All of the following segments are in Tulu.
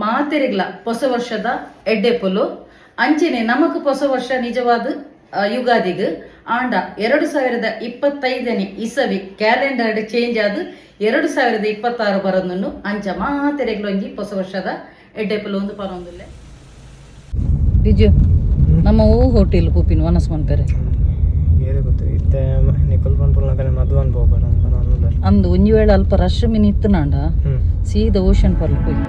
ಮಾತೆರೆಗ್ಲ ಹೊಸ ವರ್ಷದ ಎಡ್ಡೆಪುಲು. ಅಂಚೆನೆ ನಮಕ್ ಹೊಸ ವರ್ಷ ನಿಜವಾದ ಯುಗಾದಿಗ್ ಆಂಡ 2025ನೇ ಇಸವಿ ಕ್ಯಾಲೆಂಡರ್ ಚೇಂಜ್ ಆದ್ 2026 ಬರೋದನ್ನು. ಅಂಚ ಮಾತೆರೆಗ್ಲ ಒಂಜಿ ಹೊಸ ವರ್ಷದ ಎಡ್ಡೆಪುಲು ಒಂದು ಪನೊಂದುಲ್ಲೆ. ಬಿಜು, ನಮ್ಮ ಹೂ ಹೋಟೆಲ್ ಪೂಪಿನ ವನಸ್ ಮನ್ಪೆರೆ? ಬೇರೆ ಗೊತ್ತು ಇತ್ತೆ ನಿಕುಲ್ ಪನ್ಪುಲ್ನಕನೆ ಮಧುವನ್ ಪೋಪರ ಅಂತ ನಾನು. ಅಂದು ಒಂಜಿ ವೇಳೆ ಅಲ್ಪ ರಶ್ ಮಿನಿ ಇತ್ತನಾಂಡ ಸೀದಾ ಓಷನ್ ಪರ್ಲ್ ಪೋಯಿ.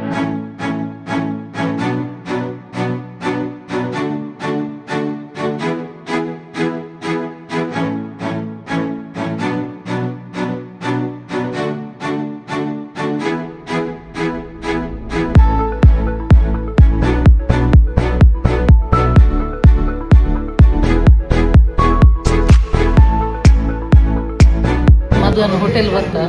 ಮಧುವನ್ ಹೋಟೆಲ್ ಬರ್ತಾ.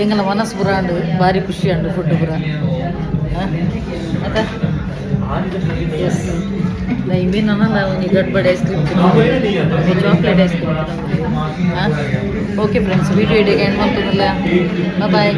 ಎಂಗಲ ಮನಸ್ಸು ಪುರ ಅಂಡು, ಭಾರಿ ಖುಷಿ ಅಂಡು. ಫುಡ್ ಪುರ ಅತ್ತ. ಎಸ್, ಮೀನಲ್ಲ ಒಂಜಿ ಗಡ್ಬಡ್ ice cream, chocolate ice cream. Okay friends, video ಇಡೀ ಎಂಡ್ ಮಾಡ್ತದಲ್ಲ. ಬಾಯ್.